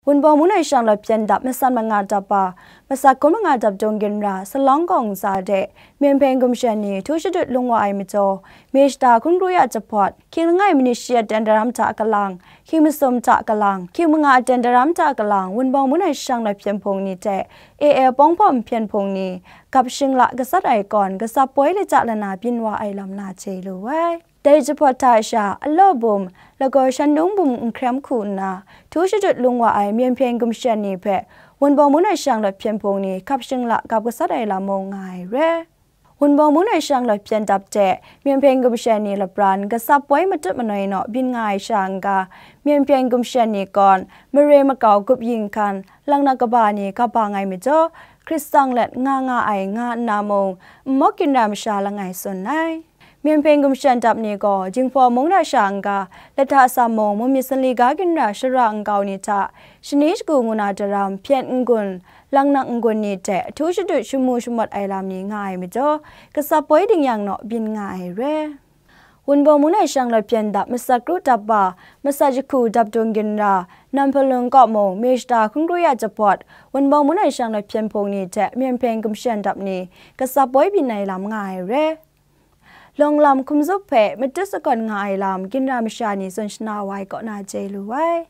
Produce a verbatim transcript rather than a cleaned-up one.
Wunpawng mung nai shang lawt hpyen dap masan manga dap ba, masak hkun manga dap dung ginra Salawng kawng ntsa de Myen Hpyen Gumshen ni htu shadut lung wa ai majaw, Mishta hkun kru ya jahpawt, hkying langai manit shi aten daram hta kalang, hkying masum hta kalang, hkying manga aten daram hta kalang, Wunpawng mung nai shang lawt hpyen hpung ni hte A L Pawng Hpawm hpyen hpung ni gap shingla gasat ai kawn, gasap poi lata lana byin wa ai lam na chye lu ai. Dai jahpawt hta sha, alaw bum, lagaw shan nung bum n hkrem hku nna, htu shadut lung wa ai Myen Hpyen Gumshen ni hpe, Wunpawng mung nai shang lawt hpyen hpung ni gap shingla gap gasat ai lam mung nga ai re. Wunpawng mung nai shang lawt hpyen dap de, Myen Hpyen Gumshen ni lapran, gasap poi matut manoi naw byin nga ai sha n-ga, Myen Hpyen Gumshen ni kawn, mare makau gup ying hkan, langnak kaba ni gap bang ai majaw, hkrit tsang let nga nga ai nga nna mung, nmawk ginra masha langai tsun ai. Myen Hpyen Gumshen dap ni gaw, Jinghpaw mung na sha n-ga, Lahta Sam mung, Mumyit Sanli ga ginra shara nkau ni hta, shani shagu ngu na daram, hpyen n-gun, langnak n-gun ni hte, htu shadut shamu shamawt ai lam ni nga ai majaw, gasap poi ding yang naw byin nga ai re. Wunpawng mung nai shang lawt hpyen dap masak kru dap ba, masak jahku dap dung ginra, Nam Hpalung kaw mung, Mishta hkun kru ya jahpawt, Wunpawng mung nai shang lawt hpyen hpung ni hte Myen Hpyen Gumshen dap ni, gasap poi byin ai lam nga ai re. Lawng lam hkum zup hpe matut sakawn nga ai lam ginra masha ni tsun shana wa ai kaw na chye lu ai.